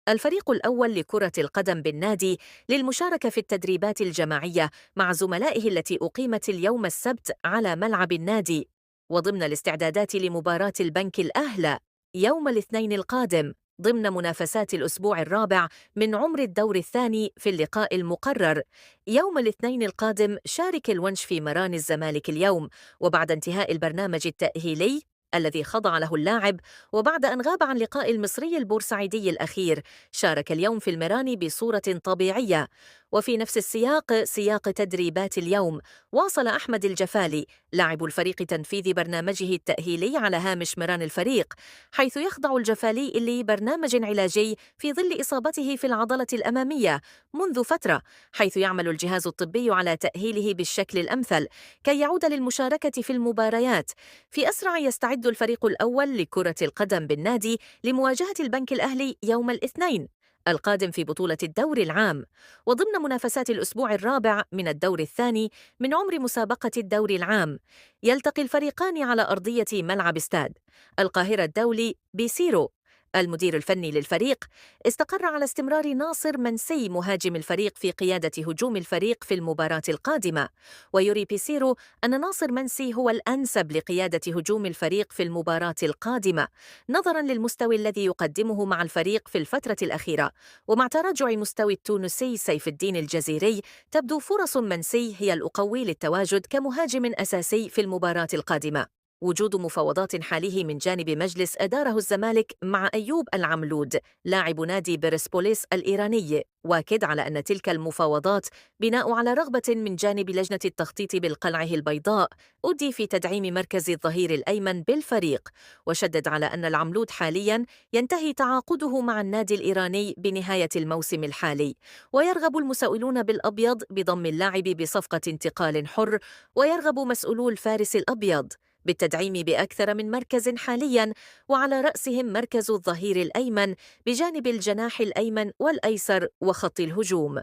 الفريق الأول لكرة القدم بالنادي للمشاركة في التدريبات الجماعية مع زملائه التي أقيمت اليوم السبت على ملعب النادي، وضمن الاستعدادات لمباراة البنك الأهلى يوم الاثنين القادم ضمن منافسات الأسبوع الرابع من عمر الدور الثاني. في اللقاء المقرر يوم الاثنين القادم شارك الونش في مران الزمالك اليوم، وبعد انتهاء البرنامج التأهيلي الذي خضع له اللاعب، وبعد أن غاب عن لقاء المصري البورسعيدي الأخير، شارك اليوم في المران بصورة طبيعية. وفي نفس سياق تدريبات اليوم، واصل أحمد الجفالي لاعب الفريق تنفيذ برنامجه التأهيلي على هامش مران الفريق، حيث يخضع الجفالي لبرنامج علاجي في ظل إصابته في العضلة الأمامية منذ فترة، حيث يعمل الجهاز الطبي على تأهيله بالشكل الأمثل كي يعود للمشاركة في المباريات. في أسرع يستعد الفريق الأول لكرة القدم بالنادي لمواجهة البنك الأهلي يوم الاثنين القادم في بطولة الدور العام، وضمن منافسات الأسبوع الرابع من الدور الثاني من عمر مسابقة الدور العام. يلتقي الفريقان على أرضية ملعب استاد القاهرة الدولي بيسيرو. المدير الفني للفريق استقر على استمرار ناصر منسي مهاجم الفريق في قيادة هجوم الفريق في المباراة القادمة، ويري بيسيرو أن ناصر منسي هو الأنسب لقيادة هجوم الفريق في المباراة القادمة، نظراً للمستوى الذي يقدمه مع الفريق في الفترة الأخيرة. ومع تراجع مستوى التونسي سيف الدين الجزيري، تبدو فرص منسي هي الأقوي للتواجد كمهاجم أساسي في المباراة القادمة. وجود مفاوضات حاليه من جانب مجلس أداره الزمالك مع أيوب العملود لاعب نادي بيرسبوليس الإيراني، واكد على أن تلك المفاوضات بناء على رغبة من جانب لجنة التخطيط بالقلعة البيضاء أدي في تدعيم مركز الظهير الأيمن بالفريق. وشدد على أن العملود حاليا ينتهي تعاقده مع النادي الإيراني بنهاية الموسم الحالي، ويرغب المسؤولون بالأبيض بضم اللاعب بصفقة انتقال حر، ويرغب مسؤولو الفارس الأبيض بالتدعيم بأكثر من مركز حالياً، وعلى رأسهم مركز الظهير الأيمن بجانب الجناح الأيمن والأيسر وخط الهجوم.